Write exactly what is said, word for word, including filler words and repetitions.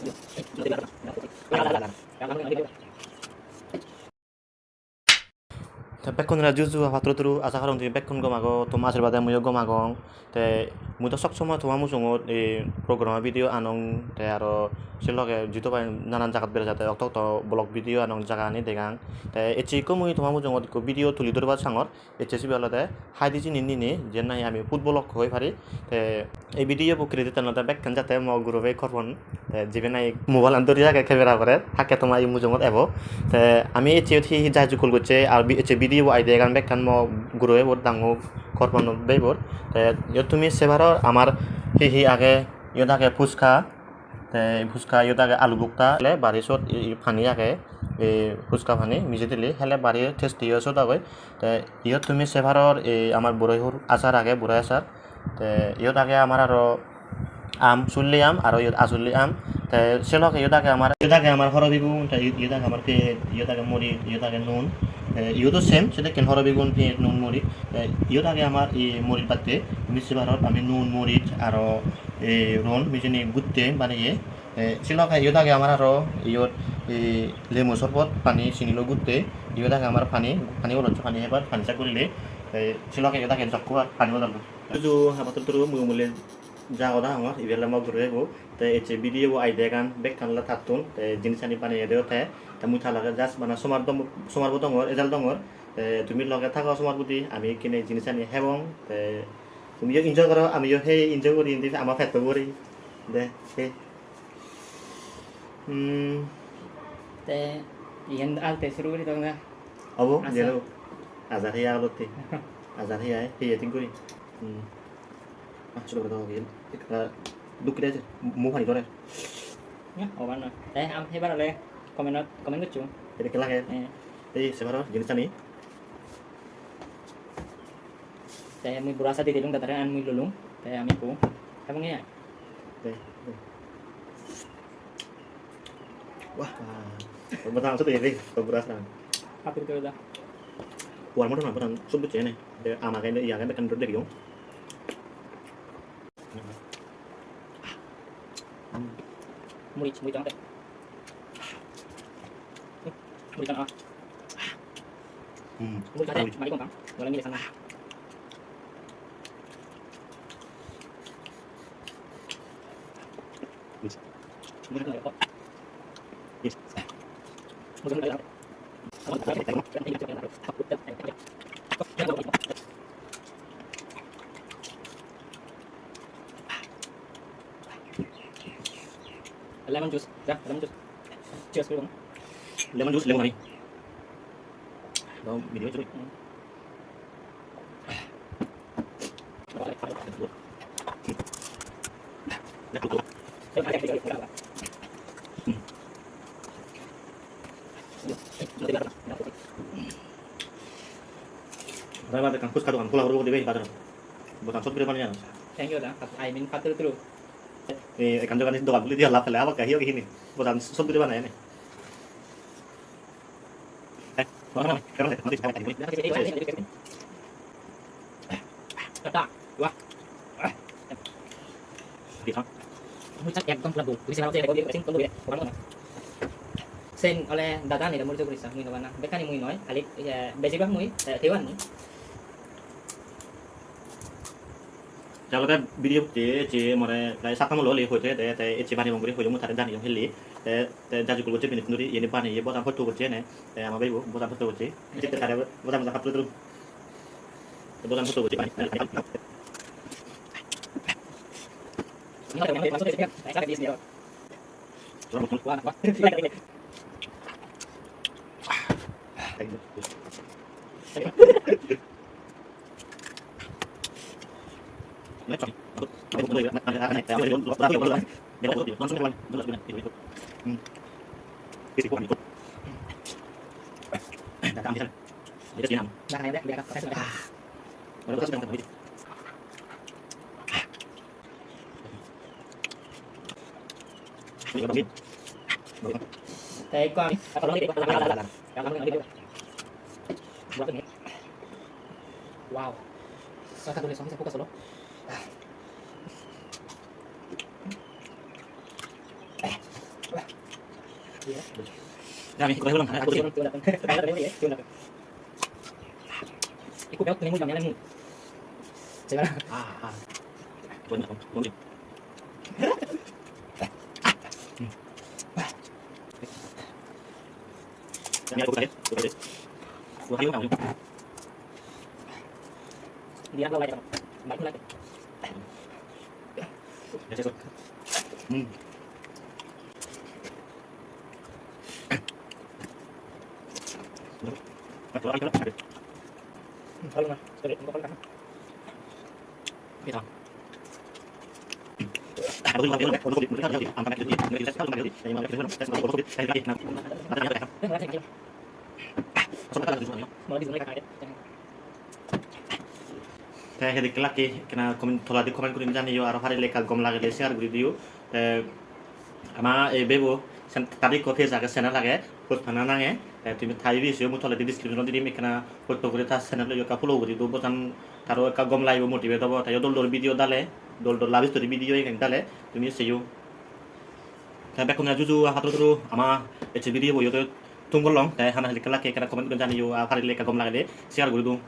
Te bekkunore juju patturu turu, aja gorong tumi bekkun gom ago, toma ashirbade muiyo gom agong. Te mui do sob somoi toma mujungot ei program-o video anong, te aro se loge jidu pai nanan jagat bera jade okto okto vlog video anong, jagani degang. Te ecche ikko mui toma mujungot ikko video tuli dhuribar sangor, ecche sibe olode haidi jini nini, jiyen nahi ami food vlog hoi pari. Te ei video bo create olode bekkan jate mo gurube korpon. Te jibe nahi mobile an dhori age camera bore, hakke toma ei mujungot ebo. Te ami ecche iyot hi hi jai jukkol gocche, ar bi-, ecche video bo idea gan bekkan mo gurube bor dangu korpon bebor. Te iyot tumi se paror amar hi hi age, iyot age puchka, te puchka, iyot age alu bukta, hele bari sot i, i pani age, ei puchka pani mije dile, hele bari tasty o sot agoi. Te iyot tumi se paror, ei amar boroi hur achar age, boroi achar. Te iyot age amar aro aam, sulli aam, aro iyot asulli aam. Te se loge iyot age amar, iyot age amar horobigun, te iyot, iyot age amar pej, iyot age morij, iyot age nun. Te iyodo same, sedekken horobigun, pej, nun, morij. Te iyot age amar ei morij batte, tumi se paror ami nun, morij, aro ei ron mijini gutte baneye. Te se loge iyot age amar aro iyot ei lemu sorbot pani sini loi gutte. Iyot age amar pani, pani botol, pani hebar, pani sek gurile. Te se loge iyot age jokko ar pani botol. Juju habattun turu mui umuli jagot agongor, ibe ole mo guro ebo. Te ecche video bo idea gan bekkan ole tattun, te jinisani baneyede o te. Te mui ta loge just bana somar dong-, somar bo dongor, ejal dongor. Te tumi loge thago somar budi, ami ekkene jinisani hebong. Te tumiyo enjoy goro, amiyo hei enjoy guri indi ama petto buri. De, hei. Hmm. Te iyen alte suru guri dong na. Obo, acha. Jero. Ajar hiya olotte. Ajar hiya, hiya thik guri. Hmm. Ah, suru guri dong iyen. Ekka duk guri aje. Mu pani dore. Ya, obar noi. Te am hebar ole comment-ot comment goccho. Ede ke lage? Eh. Ei, se paro, jinisani. Te mui bura sa di dilung dadare, an mui lulung. Te ami ekku hebong ai. Deh, deh. Wah, wah. Botan sot deh, deh, bura sa. Apir kore da. Kuar motor na, botan sot bucche ne. Te ama kene, iya kene, kan dor degiyong. Murid, murid jangan teh. Murid jangan ah. Hmm. Murid jangan teh, mari kong kang. Wala mili sana. Murid jangan teh. Murid jangan teh. Lemon juice, ya, lemon juice. Cheers, bro. Lemon juice, lemon honey. Dong, video itu. Hmm. Rai bade ekkan phuchka dogan khula puribo de bhei bajarot. Bojan sot bire pani anos. Thank you da. I mean, paturu turu. Eh, ekkan dogan, dogan khuli diye lab pele, abak kahi ogi hini. Bojan sot bire banai ani. Ekdom pura bol. Sen ole dada ni murjo gurisa, mui no bana. Bekkani mui noi, khali, eh, bejibak mui, eh, teiyo ani. Te olode video te ecche more prai satta mulo ole hoite te, te ecche baneyong guri hoyong, mui tare daneyong hille. Te, te jajukul gocche bini tunduri, iyeni baneye bojan hotto gocche ene. Te ama bheibo bojan hotto gocche. Ecche te tare bojan, bojan hotto gocche. Te bojan hotto gocche. Te ekko ami wow. Saka dole songi sapu kasolo. Ah. Ami koy bolong, ami koy bolong. Ikko bek tumi mui jam jam. Seba. Ah, ah. Bolong, bolong. Te hedekke lakke ekkena comment, toledi comment guri janiyo, aro parile ekka gom lagile share guri diyo. Te ama ei bebo sen tari ekko page age, channel age, Pushpana nange. Te tumi ta ibe seyo mui toledi description-ot di dim, ekkena hosto guri ta channel-o ekka follow guri do, bojan taro ekka gom lagibo, motivate obo. Te iyot dol dol video dale, dol dol love story video ekkan dale tumi seyo. Te bekkune juju, ah, paturu turu ama ecche video bo iyot thum gollong. Te hana hedekke lakke ekkena comment guri janiyo, ah, parile ekka gom lagile share guri do.